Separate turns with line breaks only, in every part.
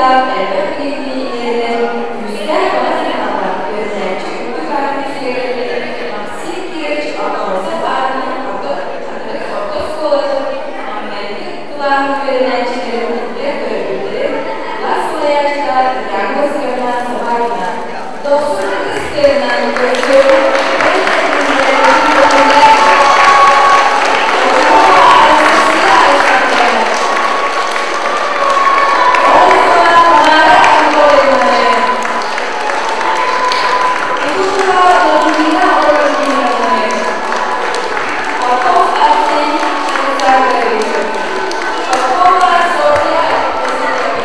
уопуттаах, элбэх билиини иҥэринэн, күүстээх баҕа санаалаах үөрэнээччи үрдүк аатын сүгэрэллэрин Максим Кирович Аммосов аатынан Хатырык орто оскуолатын маҥнайгы кылааһын үөрэнээччилэрин кинилэр төрөппүттэрин кылаас салайааччыта Татьяна Васильевна Собакина дохсун ытыс тыаһынан көрсүөҕүҥ уонна кинилэр Анастасия Александровна, Олесова Тамара Анатольевнаны, Кутузова Владимира Владимировнаны, Попов Арсений Александровичу, Попова Софья Васильевна.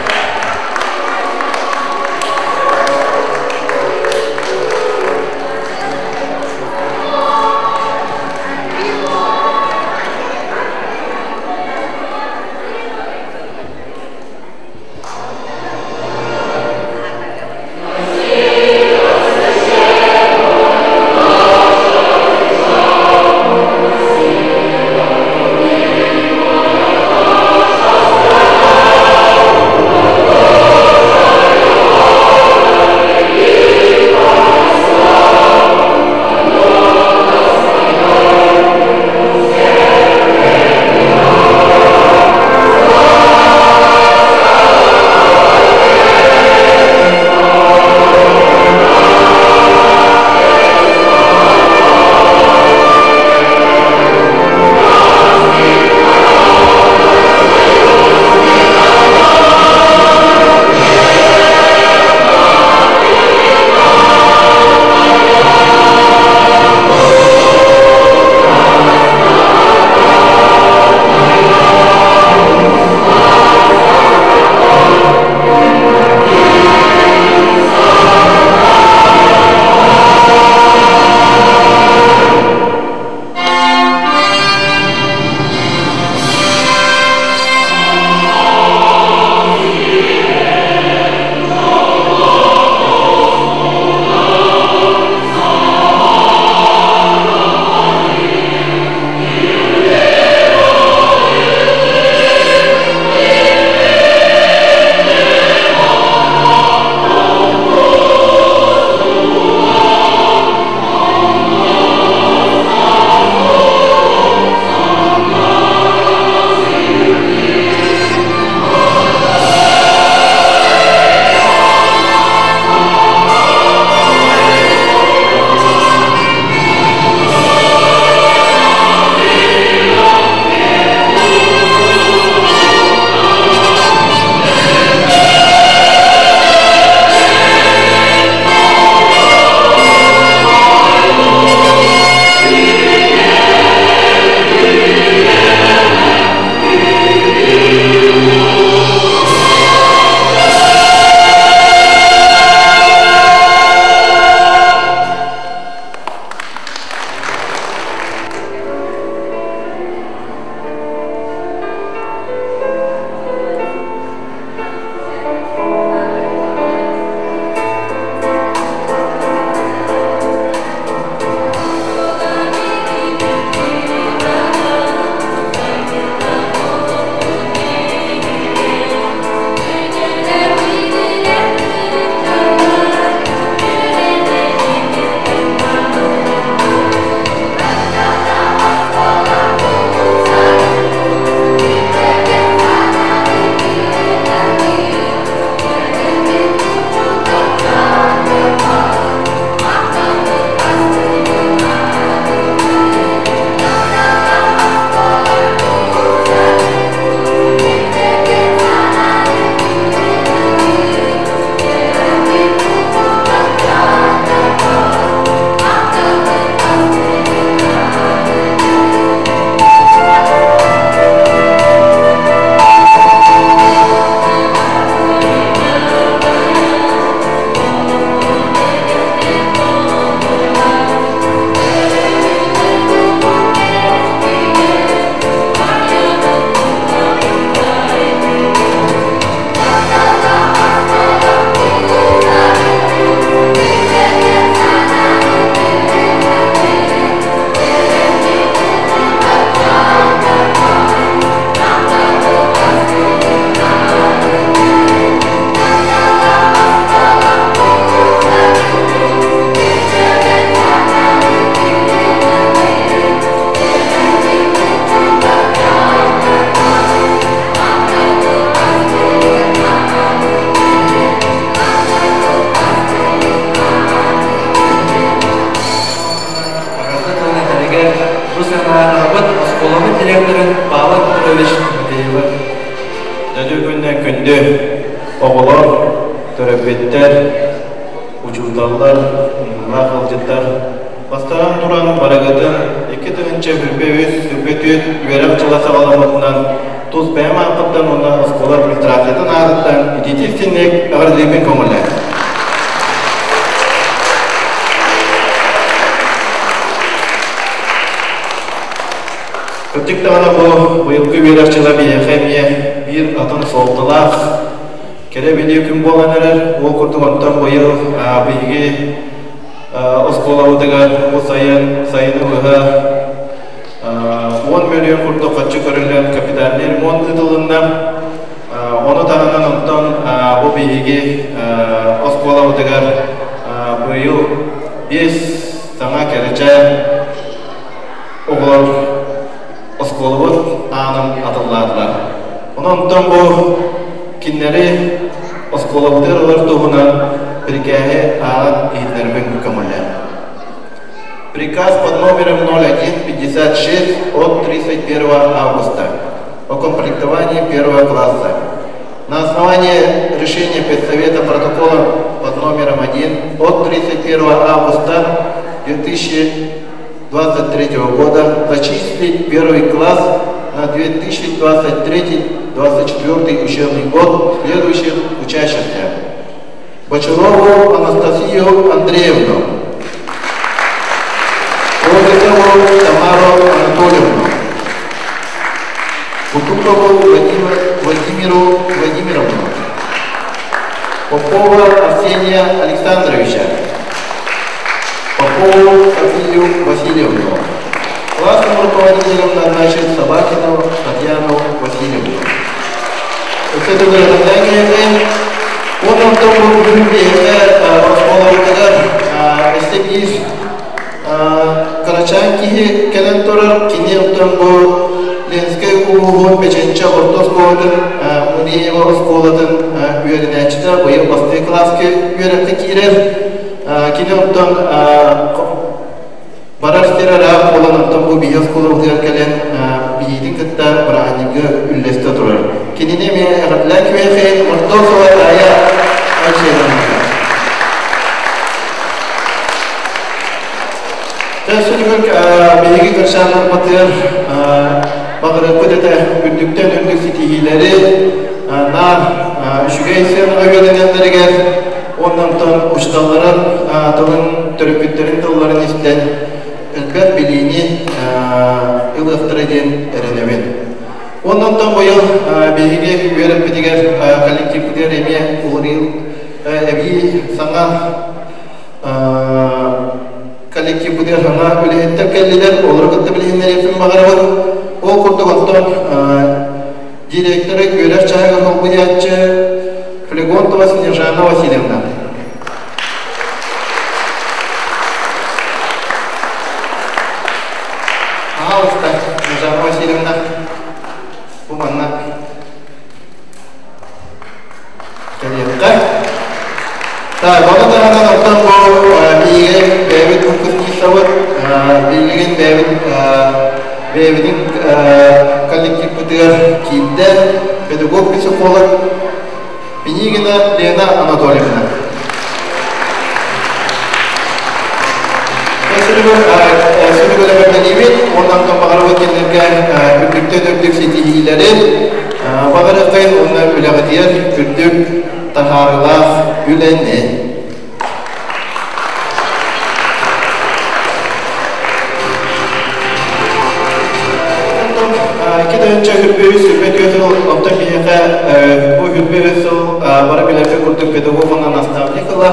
Оҕолор, төрөппүттэр, учууталлар, ыҥырыылаах ыалдьыттар бастаан туран барыгытын 2023 24 үөрэх дьыла саҕаламмытынан тус бэйэм ааппыттан уонна оскуола администрациятын аатыттан итиитик-истиҥник эҕэрдэлиибин көҥүллээн. Кырдьык даҕаны бу быйылгы үөрэх дьыла биһиэхэ эмиэ биир атын суолталаах кэрэ бэлиэ күн буолан эрэр. Ол курдук онтон быйыл биһиги оскуолабытыгар бу сайын сайыны быһа 10 мөлүйүөн курдук харчы көрүллэн капитальный ремонт ыытылынна. Ону таһынан онтон бу биһиги оскуолабытыгар быйыл биэс саҥа кэрэчээн оҕолор оскуолабыт аанын атыллаатылар. Онон онтон бу кинилэри оскуолабытыгар ылар туһунан бирикээһи ааҕан иһитиннэрбин көҥүллээн. Приказ под номером 0156 от 31 августа о комплектовании первого класса. На основании решения Педсовета протокола под номером 1 от 31 августа 2023 года зачислить первый класс на 2023-2024 учебный год следующих учащихся. Бочарову Анастасию Андреевну, Ротикову Тамару Анатольевну, Бутукову Владимиру Владимировну, Попова Арсения Александровича, Попову Софию Васильевну. Классным руководителем назначить Собакину Татьяну Васильевну. Онон бүгүн биһиэхэ оскуолабытыгар өссө биир кырачаан киһи кэлэн турар. Кини оттон бу Ленскэй улууһун Бэчэнчэ орто оскуолатын Муреева оскуолатын үөрэнээччитэ быйыл бастакы кылааска үөрэххэ киирэр. Кини оттон барар сир ыраах буолан оттон бу биһи оскуолабытыгар кэлэн биһиитин кытта бырааһынньыгы үллэстэ турар. Кинини эмиэ эҕэрдэлээн күөхэйин Мордосова Рая Алексеевна. Сүрүгэр биһиги кырсааннарбытыгар баҕарыахпыт этэ үрдүктэн үрдүк ситиһиилэри, наар үчүгэй сыанаҕа үөрэнэллэригэр уонна онтон учууталларын тылын, төрөппүттэрин тылларын истэн элбэх билиини ылыахтара диэн эрэнэбин. Уонна онтон быйыл биһиги үөрэппитигэр коллективпытыгар эмиэ уларыйыы эбии саҥа коллективпытыгар саҥа үлэһиттэр кэллилэр, олору кытта билиһиннэриэхпин баҕарабын. Ол курдук оттон директоры үөрэх чааһыгар солбуйааччы Флегонтова Снежана Васильевна. Пожалуйста, Снежана Васильевна, бу манна кэлиэххэ. Так, ону таһынан оттон бу биһиги бэйэбит выпускницабыт, билигин бэйэбит бэйэбитин коллективпытыгар киирдэ педагог-психолог Пинигина Лена Анатольевна. Сүрүгүлэбэрдэниибит, уонна онтон баҕарабыт кинилэргэ үрдүктэн үрдүк ситиһиилэрин, баҕарыаххайын уонна үлэҕитигэр үрдүк таһаарыылаах үлэни. 2023 сыл оттон биһиэхэ бу 23 сыл бары билэрбит курдук педагог уонна наставник ыла.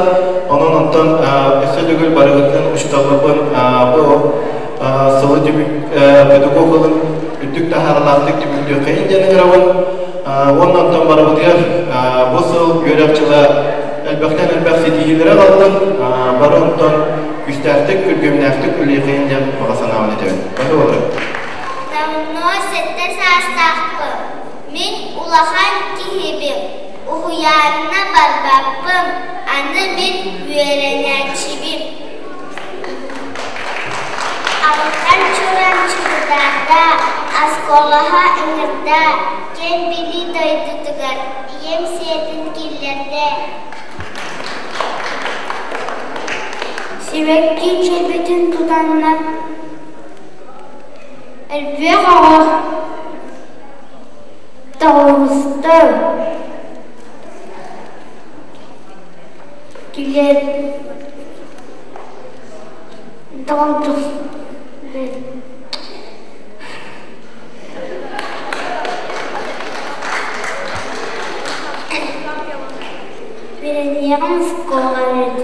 Онон онтон өссө төгүл барыгытын учууталларбын бу сылы түмүк педагог ылын үрдүк таһаарылаахтык түмүктүөххэйин диэн ыҥырабын. Уонна онтон барыбытыгар бу сыл үөрэх дьыла элбэхтэн элбэх ситиһиилэри аҕаллын, бары онтон күүстээхтик, күргүөмнээхтик үлэлиэххэйин диэн баҕа санаабын этэбин. Бары олору.
Давно сэттэ саастаахпын. Мин улахан киһибин. Уһуйаанна барбаппын. Аны мин үөрэнээччибин. Алтан Чурамчытыдарда, оскуолаҕа ыҥырда, кэм билии дойдутугар ийэм сиэтин киллэрдэ. ситиһиилэрдээх. Сибэкки чэбитин тутаннар элбэх оҕо тоҕустар килиэп Үөрэниэҕин оскуолабыт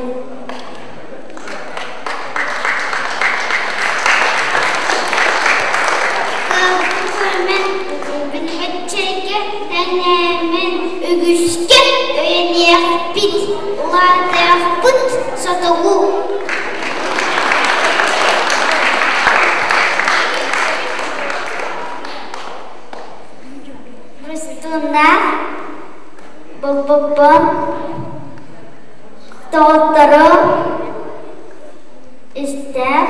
Билбэтчэйгэ тэҥнээммин үгүскэ үөрэниэхпит, улаатыахпыт сотору. Христина Боппоппон доҕотторум истэр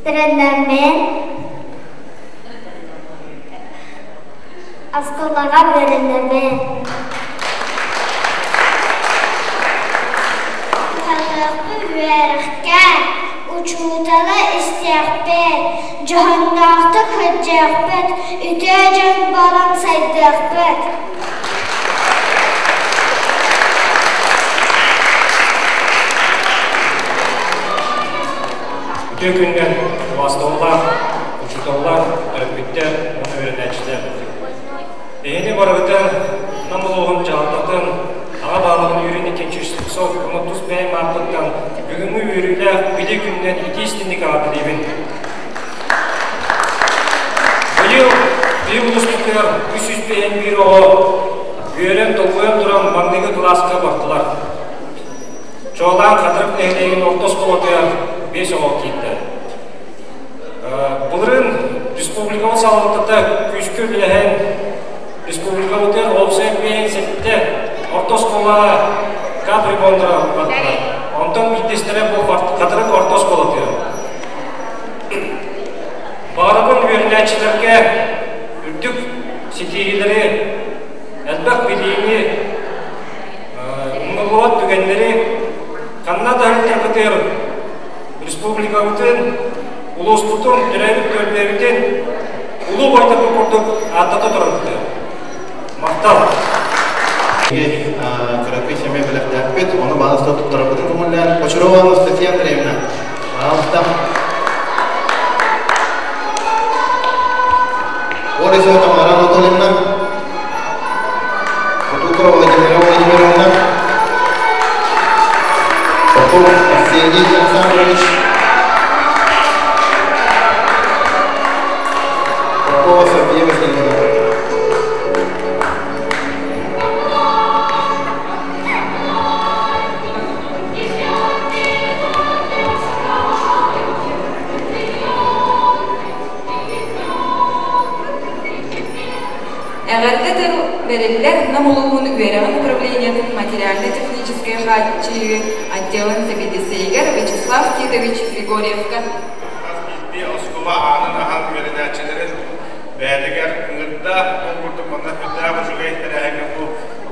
Тренермен оскуолаҕа үөрэнэбин. Туһалыахпын үөрэххэ, учууталы истиэхпит, дьоһуннаахтык сылдьыахпыт, үтүө дьон буолан сайдыахпыт.
Үтүө күнүнэн убаастабыллаах учууталлар, төрөппүттэр уонна үөрэнээччилэр. Эһини барыгытын Нам улууһун дьаһалтатын аҕа баһылыгын Юрий Никитич Слепцов уонна тус бэйэм ааппыттан бүгүҥҥү үөрүүлээх билии күнүнэн итии истиҥник эҕэрдэлиибин. Быйыл биир улууспутугар 351 оҕо үөрэн, долгуйан туран маҥнайгы кылааска бардылар. Чуолаан Хатырык нэһилиэгин орто оскуолатыгар 5 оҕо киирдэ. Былырыын республикабыт салалтата күүскэ үлэлэһэн республикабытыгар уопсай 57 орто оскуолаҕа капремонтара бардылар. Онтон биирдэстэрэ бу Хатырык орто оскуолатыгар. Баҕарабын үөрэнээччилэргэ үрдүк ситиһиилэри, элбэх билиини, умнуллубат түгэннэри ханна да ыытарбытыгар республикабытын, улууспутун, төрөөбүт түөлбэбитин улуу бойдорбут курдук ааттата турарбытыгар. Махтал!
Кыракый сэмэй бэлэхтээхпит, ону баҕаста туттарарбытын көҥүллээн Бочурова Анастасия Андреевна, пожалуйста. Борисова Тамара Анатольевна, Бутукова Владимира Владимировна, Попов Арсений Александрович, Попова София Васильевна.
Эҕэрдэ тыл бэриллэр Нам улууһун үөрэҕин управлениетын материально-техническэй хааччыйыы отделын сэбиэдиссэйигэр Вячеслав Титович Григорьевка.
Хас биирдии оскуола аанын аһан үөрэнээччилэрин бэйэтигэр ыҥырда. Ол курдук манна сүрдээх үчүгэй тэрээһиҥҥэ бу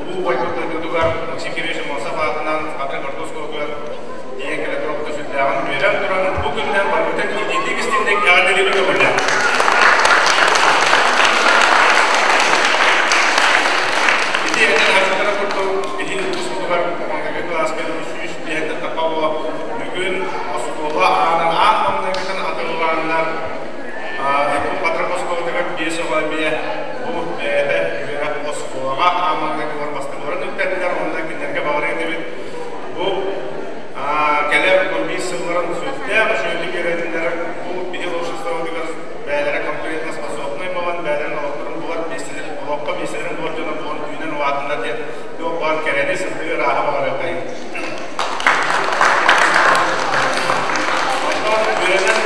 улуу убайбыт дойдутугар Максим Кириллович Аммосов аатынан Хатырык орто оскуолатыгар тиийэн кэлэ турбута сүрдээҕин үөрэн туран бу күннэн барбытын итиитик истиҥник эҕэрдэлиибин көҥүллээх. Ити этэн аһарбыттара курдук биһиги улууспутугар маҥнайгы кылааска 305 тапа бүгүн оскуола аанын аан маҥнайгытын атыллааннар Хатырык оскуолатыгар биэс оҕо эмиэ бу бэйэтэ үөрэх оскуолаҕа аан маҥнайгылар бастакыларын үктэннилэр уонна кинилэргэ баҕарыа этибит бу кэлэр 15 сылларын сүрдээх үчүгэйдик үөрэтиннэр бу биһи обществобытыгар бэйэлэрэ конкурентоспособнай буолан бэйэлэрин олохторун булар миэстэлэрин олоххо миэстэлэрин булар дьоно буолан үүнэн улаатыннар диэн туох баар кэрэни сырдыгы ырааһы баҕарыаххайын. Онтон үөрэнэн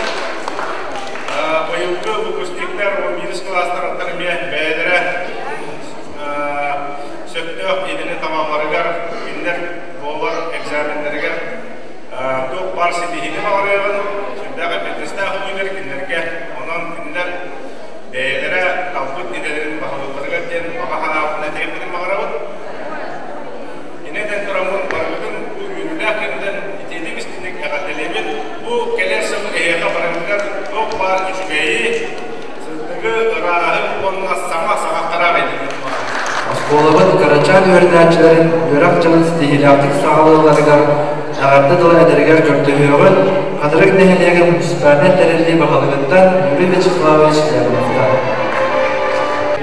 быйылгы выпускниктар 11 кылаастарыттан эмиэ бэйэлэрэ сөптөөх идэни талалларыгар кинилэр буолар экзаменнарыгар туох баар ситиһиини баҕарыаҕын, сүрдээх эппиэтинэстээх үүнэр кинилэргэ. Онон кинилэр бэйэлэрэ талбыт идэлэрин
Оскуолабыт кырачаан үөрэнээччилэрин үөрэх дьылын ситиһиилээхтик саҕалыылларыгар эҕэрдэ тыла этэригэр көрдөһүөҕүн Хатырык нэһилиэгин муниципальнай тэриллии баһылыгыттан Юрий Вячеславович Лермонтовтан.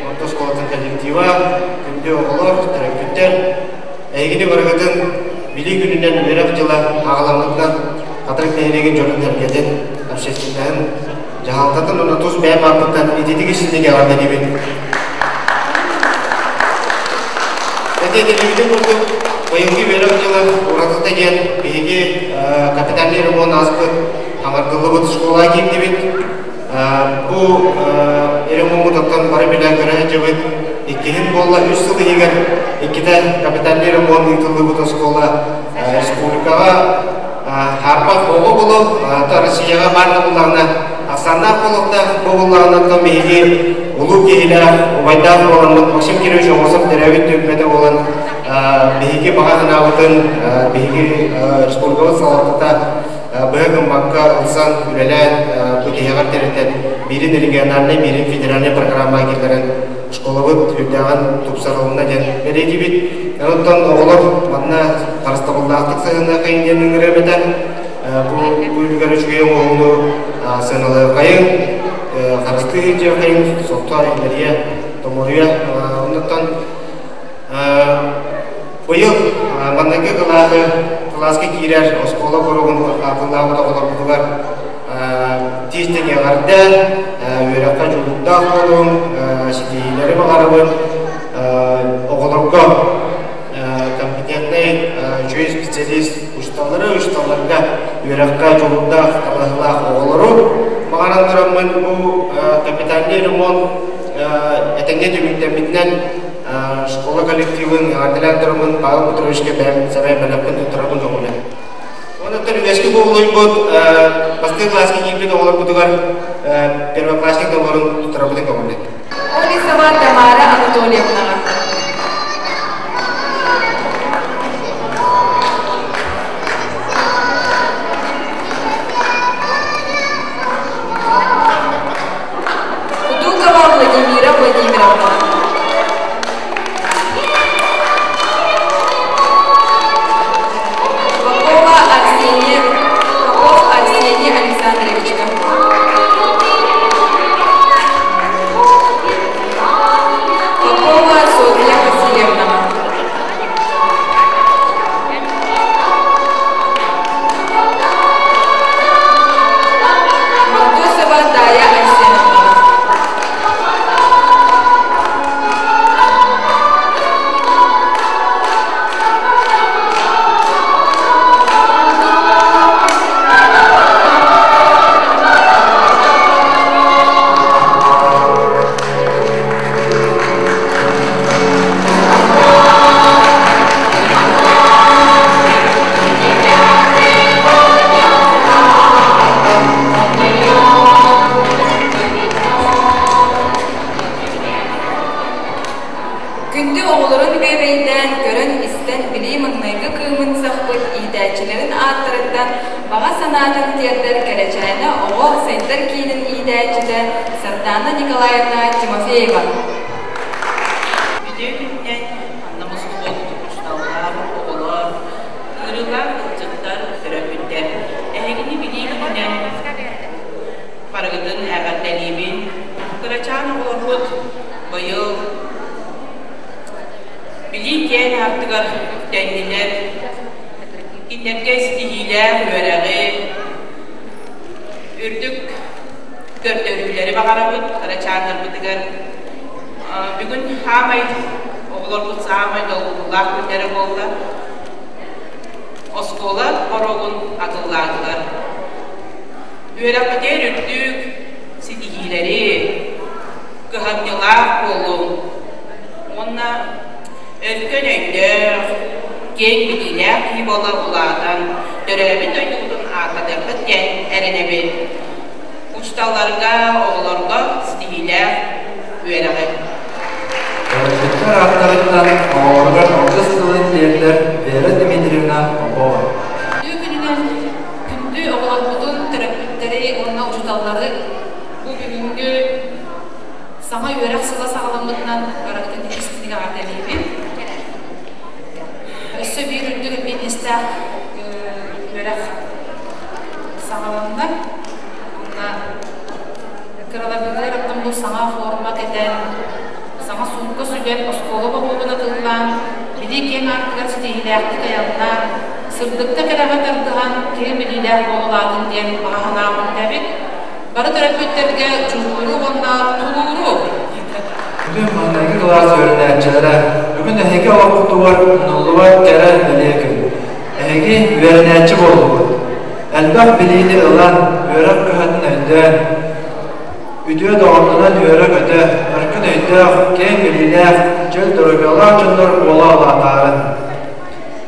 Орто оскуолатын коллектива, күндү оҕолор, төрөппүттэр, эһигини барыгытын Билии күнүнэн үөрэх дьыла аҕаламмытынан Хатырык нэһилиэгин дьонун-сэргэтин, общественноһын дьаһалтатын уонна тус бэйэм ааппыттан ититик истиҥник эҕэрдэлиибин. Этиллибитин курдук, быйылгы үөрэх дьыла уратыта диэн биһиги капитальный ремонт ааспыт хаҥардыллыбыт школа киирдибит. Бу ремоммут оттон бары билэ көрө сылдьыбыт. Иккиһин буолла үс сыл иһигэр иккитэ капитальный ремонт ыытыллыбыт оскуола республикаҕа хаарбах оҕо булу, Россияҕа баар да буллаҕына ахсааннаах буолуохтаах. Бу буллаҕына оттон биһиги улуу киһилээх, убайдаах буоламмыт Максим Кирович Оҕосов төрөөбүт түөлбэтэ буолан биһиги баҕа санаабытын биһиги республикабыт салалтата быһа гыммакка ылсан үлэлээн бу тиһэҕэр тэрилтэн биирин региональнай, биирин федеральнай программаҕа киллэрэн школабыт үрдээҕин тупсарылынна диэн бэлиэтиибит. Онтон оҕолор манна харыстабыллаахтык сыһыанныаххайын диэн ыҥырыам этэ. Бу үлүгэр үчүгэй оҥоһууну сыаналыаххайын, харыстыы сылдьыаххайын, сотто имэрийэ, томоруйа. Оннуттан быйыл маҥнайгы кылааһы кылааска киирэр оскуола боруогун атыллаабыт оҕолорбутугар тиистэн эҕэрдэ, үөрэххэ дьулуурдаах буолуҥ, ситиһиилэри баҕарабын. Оҕолорго компетентнай үчүгэй специалист учууталлары, учууталларга үөрэххэ дьулуурдаах, талаһыылаах оҕолору баҕаран тураммын бу капитальный ремонт этэҥҥэ түмүктэммитинэн школа коллективын эҕэрдэлээн тураммын Павел Петровичка бэйэм сэмэй бэлэхпин туттарабын көҥүлэ. Онон үгэскэ буолуйбут бастакы кылааска киирбит оҕолорбутугар первоклассник доҕорун туттарабытын көҥүлэ.
Олесова Тамара Анатольевнаҕа. Кутукова Владимира Владимировна. Попова Арсений, Попов Арсений Александровичка. Попова Софья Васильевна. Мартусова Тая Арсеновна. Күндү оҕолорун бүөбэйдээн, көрөн-истэн билии маҥнайгы кыымын сахпыт иитээччилэрин ааттарыттан баҕа санаатын тиэрдэр Кэрэчээнэ оҕо сайдар киинин иитээччитэ Сардаана Николаевна Тимофеева.
Үтүө күнүнэн манна мустубут учууталлар, оҕолор, ыҥырыылаах ыалдьыттар, төрөппүттэр. Эһигини билии күнүнэн барыгытын эҕэрдэлиибин. Кырачаан оҕолорбут быйыл билии киэҥ аартыгар үктэннилэр. Кинилэргэ ситиһиилээх үөрэҕи, үрдүк көрдөрүүлэри баҕарабыт кырачааннарбытыгар. Бүгүн саамай оҕолорбут саамай долгутуулаах күннэрэ буолла. Оскуола боруогун атыллаатылар. Үөрэххитигэр үрдүк ситиһиилэри, кыһамньылаах буолуҥ уонна өркөн өйдөөх, киэҥ билиилээх киһи буола улаатан, төрөөбүт дойдубутун ааттатыаххыт диэн эрэнэбин. Учууталларга, оҕолорго ситиһиилээх үөрэҕи.
Төрөппүттэр ааттарыттан оҕолоругар алгыс тылын тиэрдэр Вера Дмитриевна Попова.
Үтүө күнүнэн күндү оҕолорбутун, төрөппүттэри уонна учууталлары бу бүгүҥҥү саҥа үөрэх сыла саҕаламмытынан барыгытын истиҥ эҕэрдэлиибин. Биэстээх үөрэх саҕаланна. Уонна кыраларбытыгар оттон бу саҥа форма кэтэн, саҥа суукка сүгэн, оскуола боруогун атыллаан, билии киэҥ аартыгар ситиһиилээхтик айаннаан, сырдыкка кэрэҕэ тардыһан, киһи билиилээх буолулаатын диэн баҕа санаабын этэбит. Бары төрөппүттэргэ дьулууру уонна тулууру.
Бүгүн маҥнайгы кылаас үөрэнээччилэрэ, бүгүн эһиги олоххутугар умнуллубат кэрэ бэлиэ күн. Эһиги үөрэнээччи буоллугут. Элбэх билиини ылан, үөрэх кыһатын өйдөөн, үтүө доҕордонон үөрэ-көтө, өркөн өйдөөх, киэҥ билиилээх, чөл доруобуйалаах дьоннор буола улаатаарын.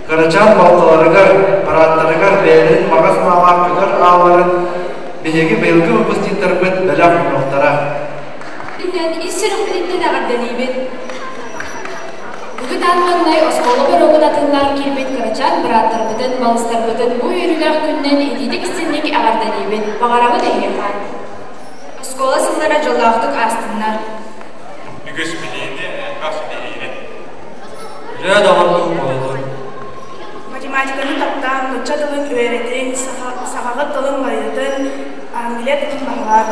Кырачаан балтыларыгар, бырааттарыгар бэйэлэрин баҕа санаалаах көтөр аалларын биһиги быйылгы выпускниктарбыт бэлэх уунуохтара.
Иннэн ис сүрэхпититтэн эҕэрдэлиибит. Бүгүн аан маҥнай оскуола боруогун атыллаан киирбит кырачаан бырааттарбытын, балыстарбытын бу үөрүүлээх күнүнэн итиитик-истинник эҕэрдэлиибит. Баҕарабыт эһиэхэ. Оскуола сыллара дьоллоохтук аастыннар.
Үгүс билиини, элбэх ситиһиини.
Үлэ доҕордуу буоллун.
Математиканы таптаан, нуучча тылын үөрэтин, сахаҕыт тылын байытын, англия тылын баһылаан.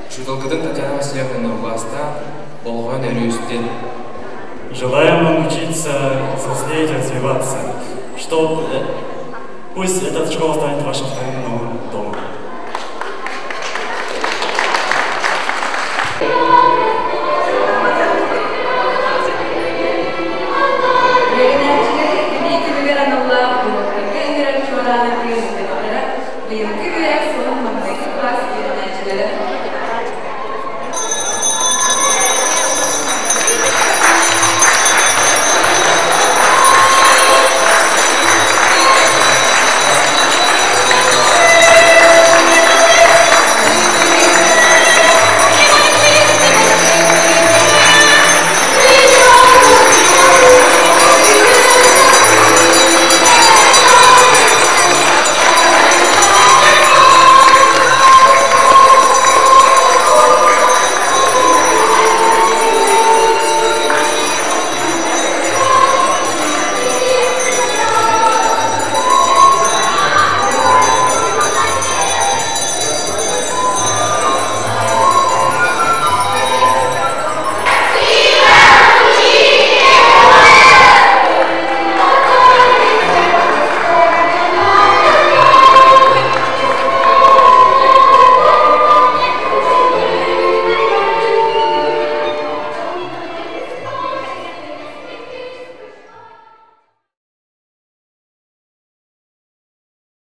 Учууталгытын Татьяна Васильевна убаастаан, болҕойон өрүү истин.
Желаем вам учиться, взрослеть, развиваться. Чтоб пусть эта школа станет вашим вторым.